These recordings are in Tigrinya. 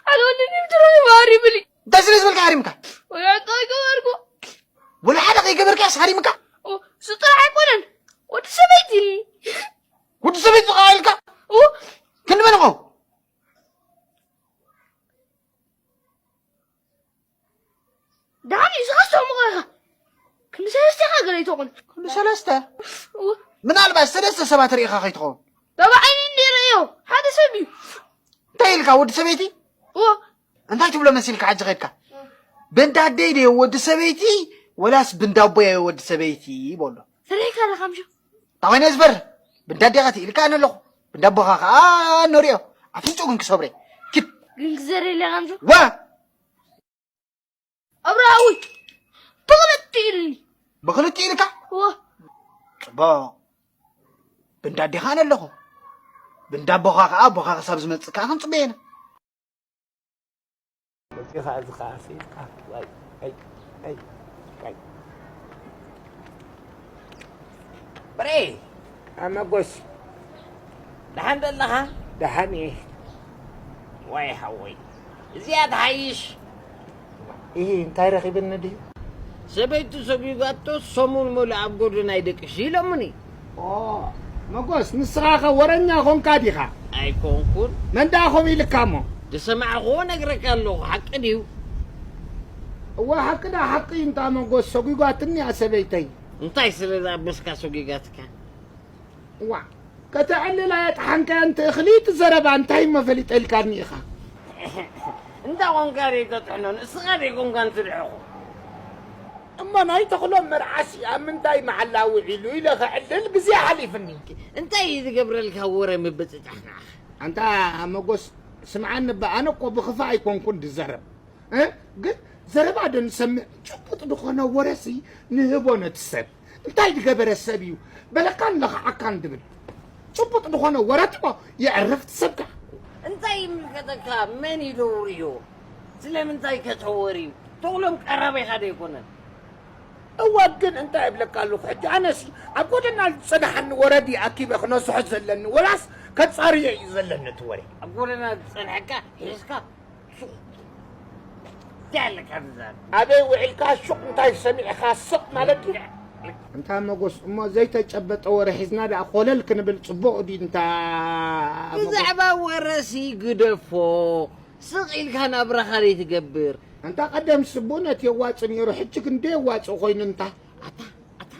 ኣነ ወንድም ድሮ ይባሪ ብሊ እንታይ ስለ ዝበልካ ሃሪምካ? ወላ እንታይ ገበርኩ? ወላ ሓደ ከይገበርካስ ሃሪምካ? ስጥራሕ ኣይኮነን፣ ወዲ ሰበይቲ። ወዲ ሰበይቲ ኸዓ ኢልካ? ክንዲ መን ኢኹም? ደሓን እዩ ዝኸሶ ምቑ ኢኻ። ክንዲ ሰለስተ ኢኻ ገለ ኣይትኾን። ክንዲ ሰለስተ? ምናልባት ሰለስተ ሰባት ርኢኻ ከይትኸውን። ባባ ዓይኒ እንዲ ርእዮ ሓደ ሰብ እዩ። እንታይ ኢልካ ወዲ ሰበይቲ? እንታይ ትብሎ መሲልካ ሕጂ ኸድካ? ብንዳደይ ድየ ወዲ ሰበይቲ ወላስ ብንዳቦያ ወዲ ሰበይቲ? በሎ። ሰሪሕካ ኣለኻ ምሽ? እንታይ ኮይነ ዝበር? ብንዳዴኻ ትኢልካ ኣነ ኣለኹ። ብንዳቦኻ ኸዓ ነሪኦ። ኣፍንጭኡ ግን ክሰብሬ። ኪድ። ግን ክዘር ኢለ ከምዚ። ዋ! ኣብራዊ። ብኽልተ ኢልኒ። ብኽልተ ኢልካ? ዋ። ጽቡቕ። ብንዳዴኻ ኣነ ኣለኹ። ብንዳቦኻ ኸዓ ኣቦኻ ክሳብ ዝመጽእ ከኣ ክንጽበየና። መጺኻ እዚ ኸዓ ስኢልካ። ዋይ፣ ኣይ፣ ኣይ፣ ኣይ። ብሬ! ኣመጎስ። ደሓን ደለኻ? ደሓን እየ። ዋይ ሓወይ፣ እዚኣ ትሓይሽ። እሂ፣ እንታይ ረኺብኒ ድዩ? ሰበይቱ ሰጒጓቶ ሰሙን ሙሉእ ኣብ ጎደና ይደቅሽ ኢሎምኒ። ኦ፣ መጎስ፣ ንስኻ ኸ ወረኛ ኾንካ ዲኻ? ኣይኮንኩን። መን ደኣ ከምኡ ኢልካ እሞ? ዝሰማዕኽዎ ነግረካ ኣለኹ፣ ሓቂ ድዩ? እወ፣ ሓቂ ደኣ ሓቂ እዩ፣ እንታ መጎስ፣ ሰጒጓትኒ እያ ሰበይተይ። እንታይ ስለ ዝኣበስካ ሰጒጋትካ? እዋ፣ ከተዕልል ኣየጥሓንካያን እቲ እኽሊ፣ እቲ ዘረባ እንታይ እሞ ፈሊጠ ኢልካኒ ኢኻ? እንታ ኾንካ ደይተጥሕኖ፣ ንስኻ ደይኮንካን ትድሕኾ። እሞ ናይ ተኽሎም መርዓሲ ኣብ ምንታይ መዓላ ውዒሉ ኢለ ከዕልል ግዜ ሓሊፍኒ። እንታይ እዩ ዝገብረልካ ወረ ምብጽጻሕ ንዓኻ? ኣንታ መጎስ፣ ስምዓኒ እባ፣ ኣነ እኮ ብኽፋእ ኣይኮንኩን ዝዘረብ። እ? ግን ዘረባ ዶ ንሰምዕ? ጭቡጥ ዝኾነ ወረሲ ንህቦ ነቲ ሰብ። እንታይ ዝገበረ ሰብ እዩ? በለካን ለኽዓካን ድብል። ጭቡጥ ዝኾነ ወረ ትቦ የዕርፍ እቲ ሰብካ። እንታይ ይምልከተካ? መን እዩ ደውርዮ? ስለምንታይ ከተወርዩ? ተኽሎም ቀራቤኻ ዶ ኣይኮነን? እወ፣ ግን እንታይ እብለካ ኣለኹ? ሕጂ ኣነሲ ኣብ ጎደና ዝጸንሓኒ ወረ ድዩ ኣኪበ ክነስሖ ዘለኒ፣ ወላስ ከጻርዮ እዩ ዘለኒ እቲ ወረ? ኣብ ጎደና ዝጸንሐካ ሒዝካ ሱቕ። እንታይ ኣለካ ትዛረብ? ኣበይ ውዒልካ ሹቕ እንታይ ሰሚዕኻ ስቕ ማለት ድዩ? እንታይ መጎስ፣ እሞ ዘይተጨበጠ ወረ ሒዝና ደኣ ኮለል ክንብል ጽቡቕ ድዩ? እንታ መጎስ። ብዛዕባ ወረሲ ግደፎ። ስቕ ኢልካ ናብራኻ ዘይትገብር። ኣንታ ቀደም ስቡእ ነቲ የዋጽእ ነይሩ፣ ሕጂ ግን ደየዋጽእ ኮይኑ እንታ። ኣታ፣ ኣታ፣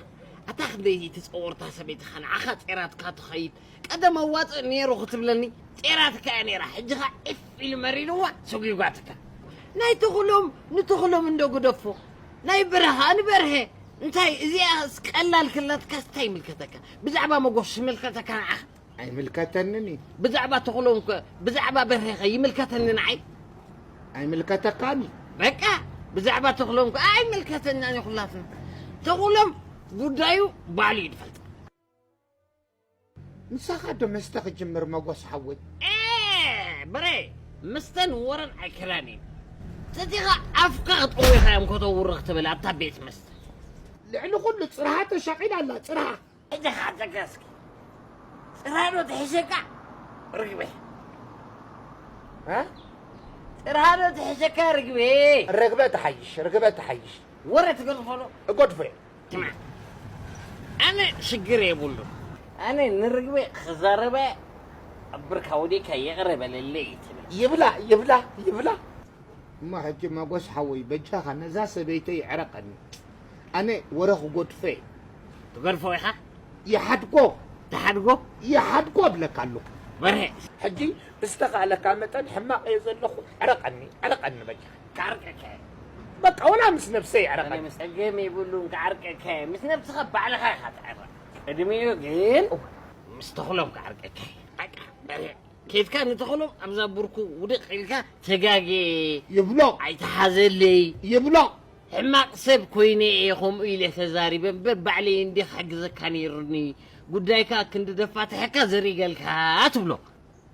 ኣታ ክንደይ ትጸወርታ ሰበይትኻ ንዓኻ ጼራትካ ትኸይድ። ቀደም ኣዋጽእ ነይሩ ክትብለኒ ጼራትካ እያ ነይራ። ሕጂ ኸኣ ዒፍ ኢሉ መሪርዋ ሰጒጓትካ። ናይ ተኽሎም ንተኽሎም እንዶ ግደፎ። ናይ በረኻ ንበርሀ። እንታይ እዚኣስ ቀላል ክላትካስ እንታይ ይምልከተካ? ብዛዕባ መጎስ ይምልከተካ ንዓኻ። ኣይምልከተንን እዩ። ብዛዕባ ተኽሎም ከ፣ ብዛዕባ በርሀ ከ ይምልከተኒ ንዓይ? ኣይምልከተካን እዩ። በቃ፣ ብዛዕባ ተኽሎም ከ ኣይምልከተናን እዩ ኩላትና። ተኽሎም ጉዳዩ ባዕሉ እዩ ዝፈልጥ። ምሳኻ ዶ መስተ ክጅምር መጎስ ሓወይ? ኤ፣ በሬ፣ መስተን ወረን ኣይከላን እዩ። ሰቲኻ ኣፍካ ጠዊኻ እዮም ከተውርኽ ትብል ኣብታ ቤት መስተ። ልዕሊ ኩሉ ጽርሃ ተሻቒላ ኣላ፣ ጽርሃ። ሕጂ ሓተካ እስኪ። ጽርሃ ዶ ትሕሸካ ርግበ? እ? ጽርሃ ዶ ትሕሸካ ርግበ? ርግበ ትሓይሽ፣ ርግበ ትሓይሽ። ወረ ትገድፎ ዶ? እገድፎ እየ። ስማዕ፣ ኣነ ሽግር የብሉ። ኣነ ንርግበ ክዛረበ ኣብ ብርካ ወዲእካ ይቕረ በለለይ ትብል። ይብላ፣ ይብላ፣ ይብላ። እሞ ሕጂ መጎስ ሓወይ፣ በጃኻ ነዛ ሰበይተይ ዕረቐኒ። ኣነ ወረ ክጎድፎ እየ። ትገድፎ ኢኻ? ይሓድጎ። ትሓድጎ? ይሓድጎ እብለካ ኣለኹ። በርሀ። ሕጂ ብዝተኻእለካ መጠን ሕማቕ እየ ዘለኹ። ዕረቐኒ፣ ዕረቐኒ በጃኻ። ክዓርቀካ እየ። በቃ፣ ወላ ምስ ነብሰይ ዕረቐኒ። ኣነ ምስ ጸገም የብሉን፣ ክዓርቀካ እየ። ምስ ነብስኻ ባዕልኻ ኢኻ ትዕረቕ። ቅድሚኡ ግን እወ። ምስ ተኽሎም ክዓርቀካ እየ። በቃ፣ በርሀ። ኬድካ ንተኽሎም ኣብዛ ብርኩ ውድቕ ኢልካ ተጋግየ። ይብሎ። ኣይትሓዘለይ። ይብሎ። ሕማቕ ሰብ ኮይነ እየ ከምኡ ኢለ ተዛሪበ እምበር ባዕለይ እንዲ ክሕግዘካ ነይሩኒ። ጉዳይካ ክንዲ ደፋትሐካ ዘሪገልካ ትብሎ።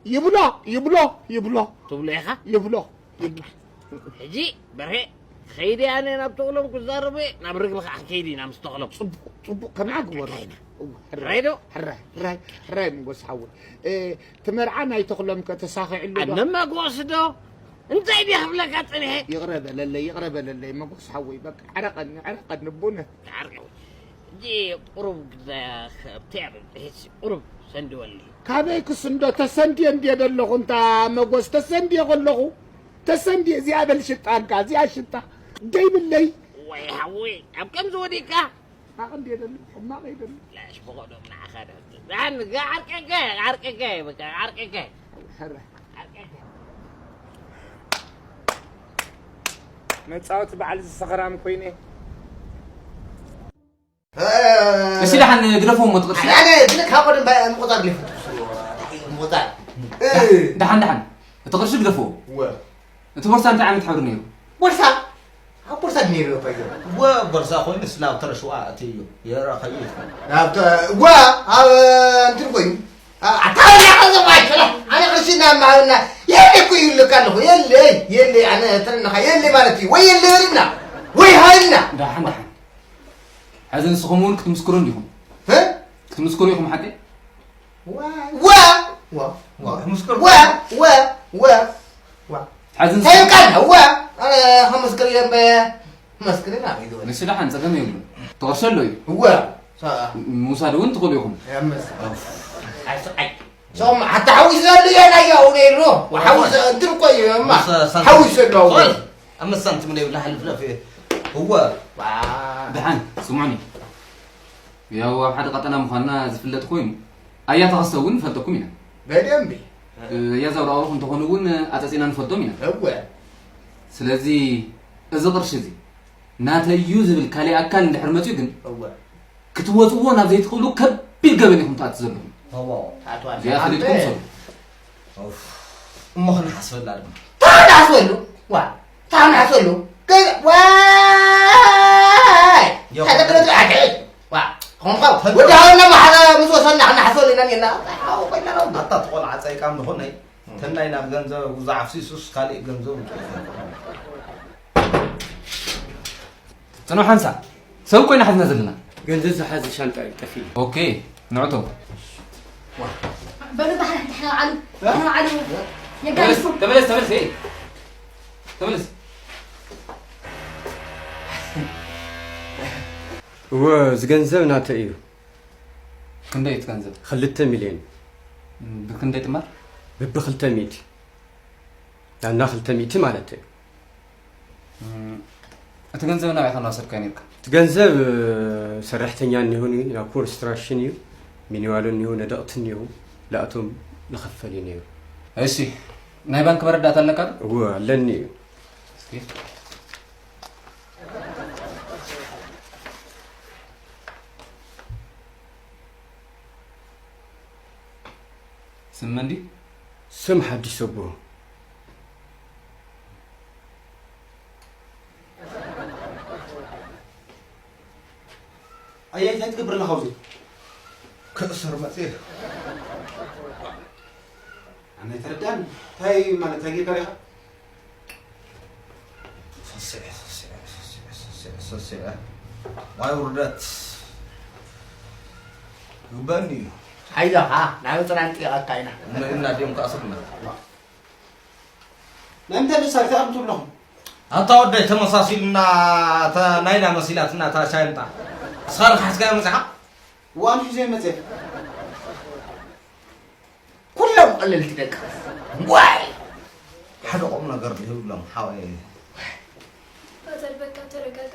ይብሎ፣ ይብሎ፣ ይብሎ። ትብሎ ኢኻ? ይብሎ፣ ይብሎ። ሕጂ በርሄ፣ ከይደ ኣነ ናብ ተኽሎም ክዛረበ፣ ናብ ርግቢ ከዓ ከይዲ ኢና ምስ ተኽሎም። ጽቡቕ፣ ጽቡቕ፣ ከምኣ ግበሩ። ካይና። ሕራይ ዶ? ሕራይ፣ ሕራይ፣ ሕራይ፣ መጎስ ሓወይ። እ፣ እቲ መርዓ ናይ ተኽሎም ከ ተሳኺዑ ኣሎ ዶ? ኣነ መጎስ ዶ? እንታይ ድየ ክብለካ ጸኒሐ? ይቕረ በለለይ፣ ይቕረ በለለይ፣ መጎስ ሓወይ። በቃ፣ ዕረቐኒ፣ ዕረቐኒ፣ ብእውነት። ዓርቂ። ሕጂ ቁሩብ ግዳ፣ ኣብቲ ኣብ፣ ሕጂ ቁሩብ ሰንድወኒ። ካበይ ክስንዶ? ተሰንድየ እንድየ ዘለኹ፣ እንታ መጎስ፣ ተሰንድየ ከለኹ፣ ተሰንድየ፣ እዚኣ በል ሽጣ፣ እንካ፣ እዚኣ ሽጣ። ደይብለይ። ወይ ሓወይ፣ ኣብ ከምዚ ወዲቕካ? ሕማቕ እንድየ ደሎ፣ ሕማቕ እየ ደሎ። ላሽ ፈቐዶ ንዓኻ ዶ? ደሓን፣ ዓርቀከ፣ ዓርቀከ፣ በቃ፣ ዓርቀከ። ሕረ። ዓርቀከ። መጻወቲ በዓል እዚ ሰኽራም ኮይነ። እሺ፣ ደሓን ግደፎ እሞ ትቕርሺ። ኣነ ግን ካብ ቀደም ባ-፣ ምቑጻር ሊፍቱ ምቑጻር። እ። ደሓን፣ ደሓን። እቲ ቅርሺ ግደፎ። እወ። እቲ ቦርሳ እንታይ ዓይነት ሕብሪ ነይሩ? ቦርሳ? ኣብ ቦርሳ ነይሩ እኮ እዩ። እወ፣ ቦርሳ ኮይኑስ ናብ ተረሽዋ ኣእትዮ። የራኸዩ። ናብ ተ-፣ እወ፣ ኣብ እንትን ኮይኑ። ኣ-፣ ኣታ ወላ ከዘባ ይችላል። ኣነ ቅርሺ ናብ ማህብና የለ እኮ ይልካ ኣለኹ። የለ፣ የለ፣ ኣነ ተረናኻ የለ ማለት እዩ። ወይ የለ በልና፣ ወይ ሃልና። ደሓን፣ ደሓን። ሕዚ ንስኹም እውን ክትምስክሩ እንዲኹም። እ? ክትምስክሩ ኢኹም ሓቀይ? ዋ፣ ዋ፣ ዋ፣ ዋ። ምስክር። ዋ፣ ዋ፣ ዋ፣ ዋ። ሕዚ እንታይ ይብቃል? ዋ፣ ኣነ ከምስክር እየ እምበ-፣ መስክር ኢና፣ ወይ ወይ። ንሱ ደሓን ጸገም የብሉን። ተቐርሸ ኣሎ እዩ። እወ። ሳ-፣ ምውሳድ እውን ትኽእሉ ኢኹም። ኣይ፣ ኣይ። ሶም፣ ሓታ ሓዊሱ ዘሎ እየ፣ ናይ ያው ነይሩ። ሓዊሱ፣ እንትን እኮ እዩ፣ እማ። ምስ፣ ሳንቲም። ሓዊሱ ኣሎ። ሶል፣ ኣምስት ሳንቲም ነው ይብላ፣ ሓልፍ ለፍ። እወ። ዋ። ደሓን፣ ስምዑኒ። ያው ኣብ ሓደ ቀጠና ምዃንና ዝፍለጥ ኮይኑ፣ ኣያ ተኸስተ እውን ንፈልጠኩም ኢና። በደንብ። እ፣ ኣያ ዛውራ ኣውሮኽ እንተኾኑ እውን ኣጸጺና ንፈልጦም ኢና። እወ። ስለዚ እዚ ቅርሺ እዚ ናተይ እዩ ዝብል ካልእ ኣካል እንድሕር መፅዩ ግን እወ። ክትወፅዎ ናብ ዘይትኽእሉ ከቢድ ገበን ኢኹም ትኣቱ ዘለኹም። እወ። ኣቶ እዚኣ ኣንተ ፈሊጥኩም ሰሉ። ኡፍ፣ እሞ ክንሓስበላ ድማ። ታንሓስበሉ? ዋ፣ ታንሓስበሉ? ግን፣ ዋይ! ዮ። ሓደ ብረት ኣድዒ። ዋ፣ ኾንካ፣ ተን- ወዲ ሃውና ማሕራ ምስ ወሰና ክንሓስበሉ ኢና ኔና። ኣዎ፣ ኮይና ነው። ኣታ ተቆልዓ ጸይቃም ዝኾነ፣ ተናይ ናብ ገንዘብ ጉዛ ዓፍሲሱስ ካልእ ገንዘብ ጽኑ ሓንሳ፣ ሰብ ኮይና ሓዝና ዘለና። ገንዘብ ዝሓዘ ሻንጣ እዩ ጠፊኡ። ኦኬ፣ ንዕቶ። በሉ፣ ደሓን፣ ደሓን፣ ዓሉ፣ ደሓን፣ ዓሉ። ተመለስ፣ የጋልሱ። ተመለስ፣ ተመለስ፣ ኤይ። ተመለስ። እወ፣ እዚ ገንዘብ ናተይ እዩ። ክንደይ እቲ ገንዘብ? ክልተ ሚልዮን። ብክንደይ ጥማር? ብብክልተ ሚእቲ። ናና ክልተ ሚእቲ ማለት እዩ። እም፣ እቲ ገንዘብ ናበይ ኢኻ እናወሰድካዮ ነይርካ? እቲ ገንዘብ፣ እ፣ ሰራሕተኛ እኒሆን እዩ፣ ናብ ኮንስትራክሽን እዩ፣ ሚኒዋሎ እኒሆ፣ ነደቕቲ እኒሆ፣ ለኣቶም ንኸፈል እዩ ነይሩ። እሺ፣ ናይ ባንክ መረዳእታ ኣለካ ዶ? እወ፣ ኣለኒ እዩ። እስኪ። ስም መን ድዩ? ስም ሓድሽ ሰብኡ። ኣየ፣ እንታይ ትገብር ኣለኻ ኣብዚ? ክእሰር መጽየ። ኣነ ኣይተረዳእን። እንታይ ማለት፣ እንታይ ጌርካ ዲኻ? ሰስዐ፣ ሰስዐ፣ ሰስዐ፣ ሰስዐ፣ ሰስዐ። ዋይ ውርደት። ይግበኣኒ እዩ። ኣይዞኻ፣ ናብ ጽናን ጥይቐካ ኢና። እሞ እና ድዮም ክኣስሩና? ናይ ምንታይ መሳርሒ ትኣምቱ ኣለኹም? ኣታ ወደይ ተመሳሲልና፣ እታ ናይና መሲላትና እታ ሻንጣ። ንስኻ ዶ ሓዝካዮ መጺኻ? ዋን ሒዘ መጸ። ኩሎም ቀለልቲ ደቂ። ዋይ! ሓደ ቁም ነገር ይብሎም ሓወይ። ፋዘር በቃ ተረጋጋ።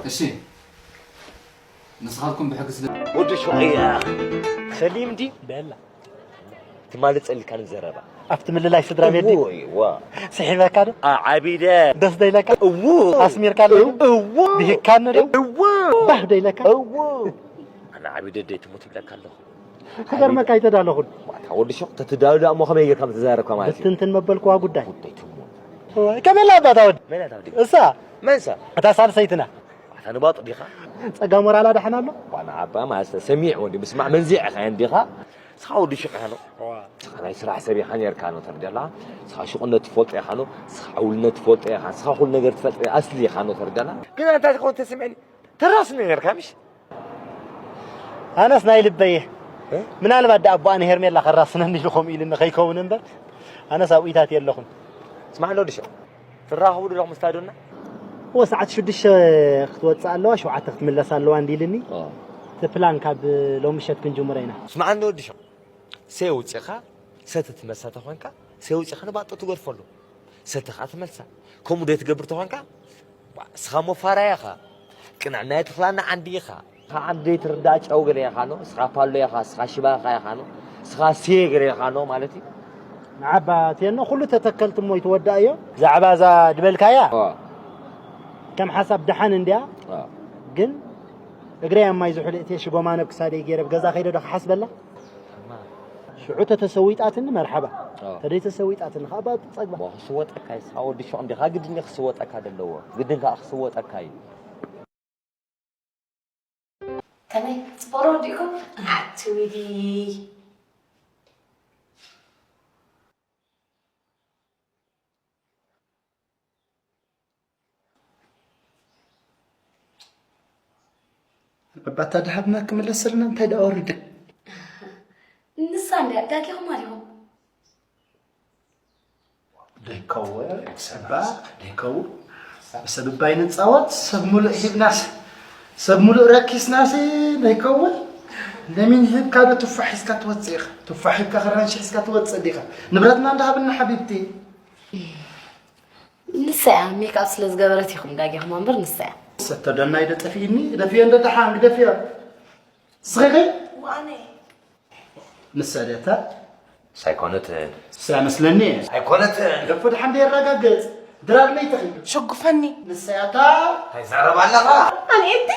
እሺ። ንስኻትኩም ብሕጊ ስለ ወዲ ሹቕ እያ። ሰሊም ድዩ? በላ። ትማሊ ጸሊካኒ ዘረባ። ኣብቲ ምልላይ ስድራ ቤት ድዩ? እዎ፣ እዎ። ስሒበካ ዶ? ኣ-፣ ዓቢደ። ደስ ዶ ኢለካ? እዎ። ኣስሚርካ ዶ? እዎ። ድሂካኒ ዶ? እዎ። ባህ ዶ ኢለካ? እዎ። ኣነ ዓቢደ ደይ ትሙት ይብለካ ኣለኹ። ክገርመካ ኣይተዳለኹን። ዋታ ወዲ ሹቕ ተትዳሉ እሞ ከመይ ጌርካ ምተዛረብካ ማለት እዩ? ብትንትን መበልክዋ ጉዳይ። ጉዳይ ትሙት። እዋይ፣ ከመይ ኣላ ኣባታ ወዲ? መን ኣታ ወዲ? እሳ። መን እሳ? እታ ሳልሰይትና። ኣታ ንባጡ ዲኻ? ጸጋ ሞራላ ደሓን ኣሎ? ዋና ኣባ ማስተር ሰሚዕ ወዲ ምስማዕ መንዚዕ ኢኻ እንዲኻ? ስኻ ወዲ ሽቕ ኢኻ ኖ? እዋ። ስኻ ናይ ስራሕ ሰብ ኢኻ ኔርካ ኖ ተርደላ? ስኻ ሽቕነት ትፈልጦ ኢኻ ኖ? ስኻ ዕውልነት ትፈልጦ ኢኻ? ስኻ ኩሉ ነገር ትፈልጥ ኣስሊ ኢኻ ኖ ተርደላ? ግን ኣንታ ዝኾን ተስምዕኒ ተራስኒ ኔርካ ምሽ? ኣነስ ናይ ልበየ። ምናልባት ደኣ ኣቦኣ ንሄርሜላ ከራስነኒ ኢሉ ከምኡ ኢሉኒ ከይከውን እምበር፣ ኣነስ ኣብኡታት የለኹን። ስማዕ ኣሎ ድሾ፣ ትራኸቡ ዶ ምስ ታዶና? እወ፣ ሰዓት ሽዱሽተ ክትወፅእ ኣለዋ፣ ሸውዓተ ክትምለስ ኣለዋ እንዲ ኢልኒ። እቲ ፕላን ካብ ሎሚ ምሸት ክንጅምሮ ኢና። ስማዕ ኣሎ ድሾ፣ ሰ ውፅኻ፣ ሰ ትትመሳ ተኾንካ፣ ሰ ውፅኻ ንባጦ ትገድፈሉ። ሰተ ኸዓ ትመልሳ። ከምኡ ዶ ትገብር ተኾንካ፣ ዋ፣ እስኻ ሞፋራ ኢኻ። ቅንዕና የትኽላና ዓንዲ ኢኻ። እስኻ ዓንዲ ዘይትርዳእ ጨው ገለ ኢኻ ኖ፣ እስኻ ፓሎ ኢኻ፣ እስኻ ሽባኻ ኢኻ ኖ፣ እስኻ ሴ ገለ ኢኻ ኖ ማለት እዩ። ንዓባ ቴኖ ኩሉ ተተከልቲ እሞ ይትወዳእ እዮ። ብዛዕባ እዛ ድበልካያ፣ ኦ። ከም ሓሳብ ደሓን እንድያ፣ ኦ። ግን እግረይ ኣብ ማይ ዝሑል እትየ ሽጎማ ነብ ክሳደይ ገይረ ብገዛ ከይደ ዶ ክሓስበላ? ሽዑ ተተሰዊጣትኒ መርሓባ። ኦ። ተደይ ተሰዊጣትኒ ከዓ ባብ ትጸግባ። ሞ ክስወጠካ እዩ፣ ስኻ ወዲ ሹቕ እንዲኻ፣ ግድን እዩ ክስወጠካ ዘለዎ። ግድን ከዓ ክስወጠካ እዩ። ከመይ፣ ጽቡቕ ዶ ወዲእኩም? ኣቲ ዊዲ። እባ እታ ደሃብና ክምለሰልና እንታይ ደኣ ወሪደ? ንሳ እንድያ፣ ዳጊኹም ኣሊኹም። ደይከወ፣ እባ፣ ደይከው። ሰብ እባይ ንጻወት፣ ሰብ ሙሉእ ሂብናስ፣ ሰብ ሙሉእ ረኪስናሲ፣ ደይከወ። ለሚን ሂብካ ዶ ቱፋሕ ሒዝካ ትወጽእ ኢኻ? ቱፋሕ ሂብካ ክራንሽ ሒዝካ ትወጽእ ዲኻ? ንብረትና እንዳሃብና ሓቢብቲ። ንሳ እያ ሜክኣፕ ስለ ዝገበረት ኢኹም ዳጊኹም እምበር ንሳ እያ። ሰተደናይ ዶ ጠፊእኒ? ግደፍዮ እንዶ ደሓን ግደፍዮ። ስኺ ኸይ? ዋነ። ንሳ ድያ እታ? ሳይኮነትን። ንሳ መስለኒ። ሳይኮነትን። ገፎ ደሓን ዶ የረጋግጽ? ድራር ለይትኺ። ሸጉፈኒ። ንሳ እያ እታ? እንታይ ትዛረብ ኣለኻ? ኣነ እንቲ